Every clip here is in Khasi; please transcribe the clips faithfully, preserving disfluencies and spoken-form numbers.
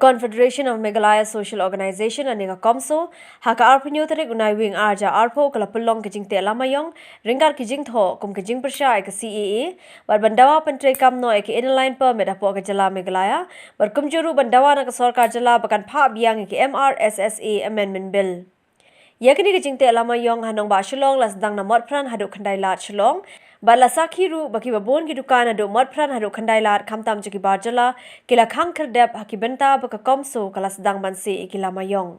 Confederation of Meghalaya Social Organization lane ka komso, ha ka arphew tarik u Naiwieng arhajar arphew ka la pynlong ka jingteh lama ïong ryngkat ki jingthoh kum ka jingpyrshah ïa ka C A A bad ban dawa pyntreikam noh ïa ka Inner Line Permit hapoh ka jylla Meghalaya bad kumjuh ruh ban dawa na ka sorkar jylla ba kan phah biang ïa ka M R S S A Amendment Bill. Ïa kane ka jingteh lama ïong ha nongbah Shillong la sdang na Motphran haduh Khyndai Lad Shillong bad la sakhi ruh ba kiba bun ki dukan haduh Motphran haduh Khyndai Lad khamtam jong ki bar jylla ki la khang khyrdep ha ki bynta ba ka komso ka la sdang ban seh ïa ki lama ïong.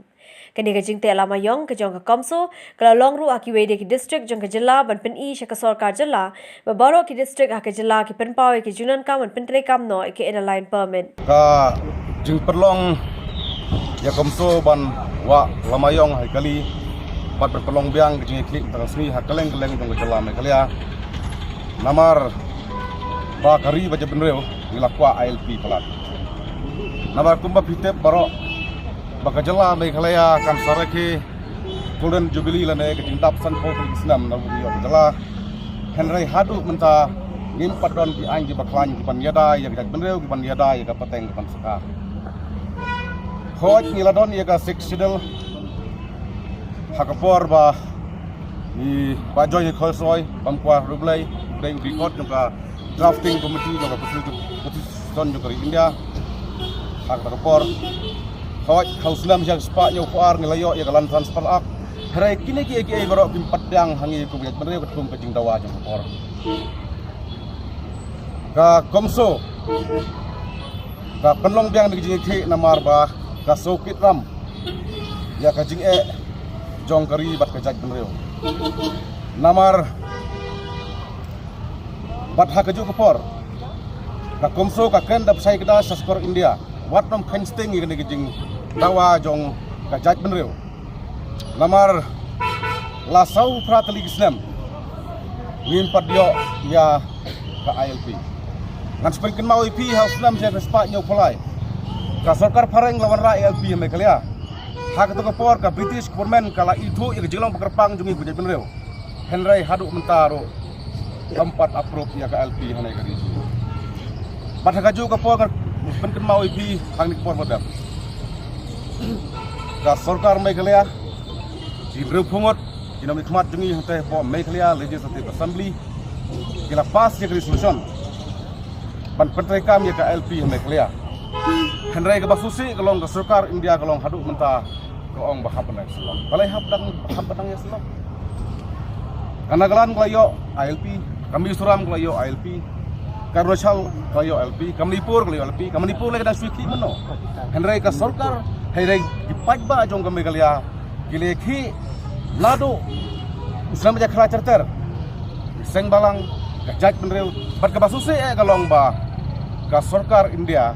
Kane ka jingteh lama ïong ka jong ka komso ka la long ruh ha kiwei de ki district jong ka jylla ban pyni sha ka sorkar jylla ba baroh ki district ha ka jylla ki pynpaw ïa ki jingdonkam ban pyntreikam noh ïa ka Inner Line Permit. Ka jingpynlong ïa komso ban wah lama ïong ha kali bad ban pynlong biang ka jingïakhih tang sngi ha kylleng kylleng jong ka jylla Meghalaya. Namar ba ka ri bad jaitbynriew ngi la kwah I L P palat. Namar kumba phi tip baroh ba ka jylla Meghalaya kan sa rakhe Golden Jubilee lane ka jingdap sanphew tylli ki snem na u ïoh ka jylla. Hynrei haduh mynta ngim pat don ki aiñ kiba khlaiñ kiban ïada ïa ka jaitbynriew, kiban ïada ïa ka pateng ka pansaka. Hooid ngi la don ïa ka Sixth Schedule ha ka por ba i Bah Joy Khoirsoi, Bah Mukwa Rublei u dei u dkhot jong ka drafting committee jong ka Constitution jong ka ri India. Ha kata ka por, hooid ha u snem shispah hynñiewphew ar ngi la ïoh ïa ka Land Transfer Act. Hynrei kine kiei kiei baroh kim pat pdiang ha ngi kum ka jaitbynriew katkum ka jingdawa jong ka por. Ka komso ka pynlong biang da ka jingïakhih namar ba ka sngewkit ram ïa ka jingeh jong ka ri bad ka jaitbynriew. Namar bad ha kajuh ka por ka komso ka kren da pyrshah kdar sha skor India, wat nym kheiñ sting ïa kane ka jingdawa jong ka jaitbynriew. Namar la saw phra tylli ki snem ngim pat ïoh ïa ka I L P. Ngan sa pynkynmaw ïa phi, ha u snem shispah hynñiewphew lai ka sorkar phareng la wanrah I L P ha Meghalaya. Ha kato ka por ka British government ka la ithuh ïa ka jinglong ba kyrpang jong ngi kum ka jaitbynriew. Hynrei haduh mynta ruh kam pat approve ïa ka I L P hangne ha ka ri. Bad ha kajuh ka por ngan pynkynmaw ïa phi hangne ka por ba dep ka sorkar Meghalaya, ki hynriewphew ngut ki nongmihkhmat jong ngi hangtei hapoh Meghalaya Legislative Assembly ki la pass ïa ka resolution ban pyntreikam ïa ka I L P ha Meghalaya. Hynrei kaba sngewsih ka long ka sorkar India ka long haduh mynta ka ong ba hap ban dang ïasyllok. Balei hap dang, hap ban dang ïasyllok? Ka Nagaland ka la ïoh I L P, ka Mizoram ka la ïoh I L P, ka Arunachal ka la ïoh I L P, ka Manipur ka la ïoh I L P, ka Manipur lei ka dang shu ïakhih mynno. Hynrei ka sorkar, hynrei ki paidbah jong ka Meghalaya ki la ïakhih naduh u snem ba jakhlia ter ter. Ki seng balang, ka jaitbynriew, bad kaba sngewsih eh ka long ba ka sorkar India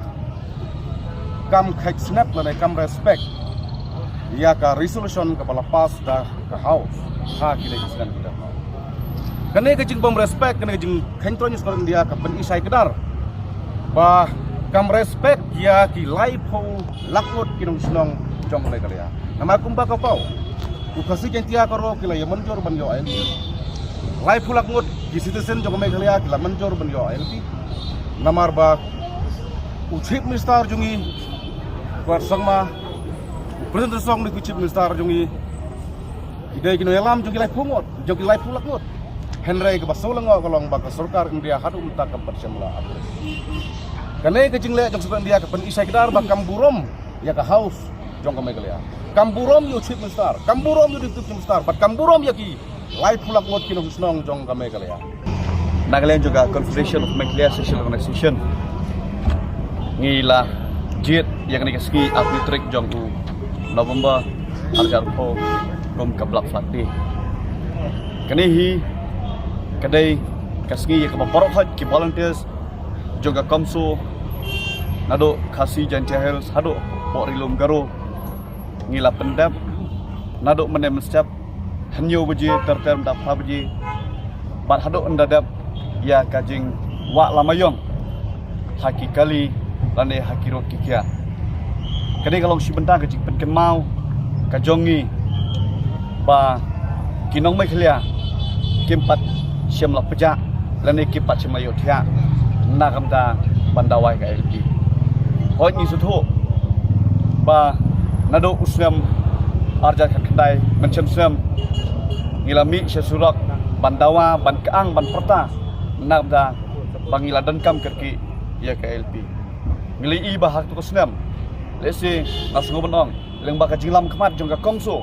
kam kheiñ snep lane kam respect ïa ka resolution kaba la pass da ka House ha kine ki snem ki dang. Kane ka jingbym respect, kane ka jingkheiñ troiñ sorkar India ka pyni shai kdar ba kam respect ïa ki laiphew lak ngut ki nongshnong jong ka Meghalaya. Namar kumba ka paw, u Khasi Jaiñtia Garo ki la ïa mynjur ban ïoh I L P. Laiphew lak ngut ki citizen jong ka Meghalaya ki la mynjur ban ïoh I L P. Namar ba u Chief Minister jong ngi, Conrad Sangma, u Prestone Tynsong, u Chief Minister jong ngi, ki dei ki nongïalam jong ki laiphew ngut, jong ki laiphew lak ngut. Hynrei kaba sngewlyngngoh ka long ba ka sorkar India haduh mynta kam pat shym la approve. Kane ka jingleh jong sorkar India ka pyni shai kdar ba kam burom ïa ka House jong ka Meghalaya. Kam burom ïa u Chief Minister, kam burom ïa u Deputy Chief Minister, bad kam burom ïa ki laiphew lak ngut ki nongshnong jong ka Meghalaya. Na ka liang jong ka Confederation of Meghalaya Social Organization, ngi la jied ïa kane ka sngi arphew tarik jong u November arhajar arphew kum ka Black Flag Day. Kane hi ka dei ka sngi ïa kaba baroh hoi ki volunteers jong ka CoMSO, naduh Khasi Jaintia Hills haduh Poh Ri Lum Garo, ngi la pyndep naduh mynne mynstep hynñiew baje ter ter mynta phra baje, bad haduh ynda dep ïa ka jingwah lama ïong ha ki kali lane ha ki rud ki kiad. Kane ka long shi bynta ka jingpynkynmaw ka jong ngi ba ki nong Meghalaya kim pat shym la pjah lane kim pat shym la ïohthiah na ka bynta ban dawa ïa ka ILP. Hooid ngi sngewthuh Ba naduh u snem arhajar khatkhyndai mynshem snem ngi la mih sha surok ban dawa, ban kyang, ban pyrta na ka bynta ba ngi la donkam kyrkieh ïa ka I L P. Ngi la ïohi ba ha kato ka snem, lehse nga sngew ban ong, lyngba ka jinglam khmat jong ka CoMSO,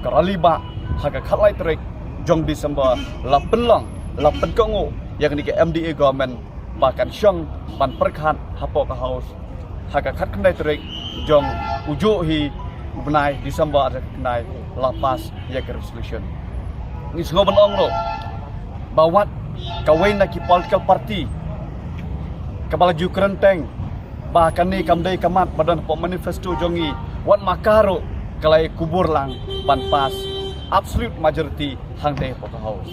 ka rally bah ha ka khatlai tarik jong December la pynlong, la pynkohnguh ïa kane ka M D A government ba kan shong ban pyrkhat hapoh ka House ha ka khatkhyndai tarik jong u juh hi u bnai December arhajar khatkhyndai, la pass ïa ka resolution. Ngi sngew ban ong ruh ba wat kawei na ki political party kaba la ju kren teng ba kane kam dei ka mat ba don hapoh manifesto jong ngi, wat ma ka ruh ka la ïa kubur lang ban pass absolute majority hangtei hapoh ka House.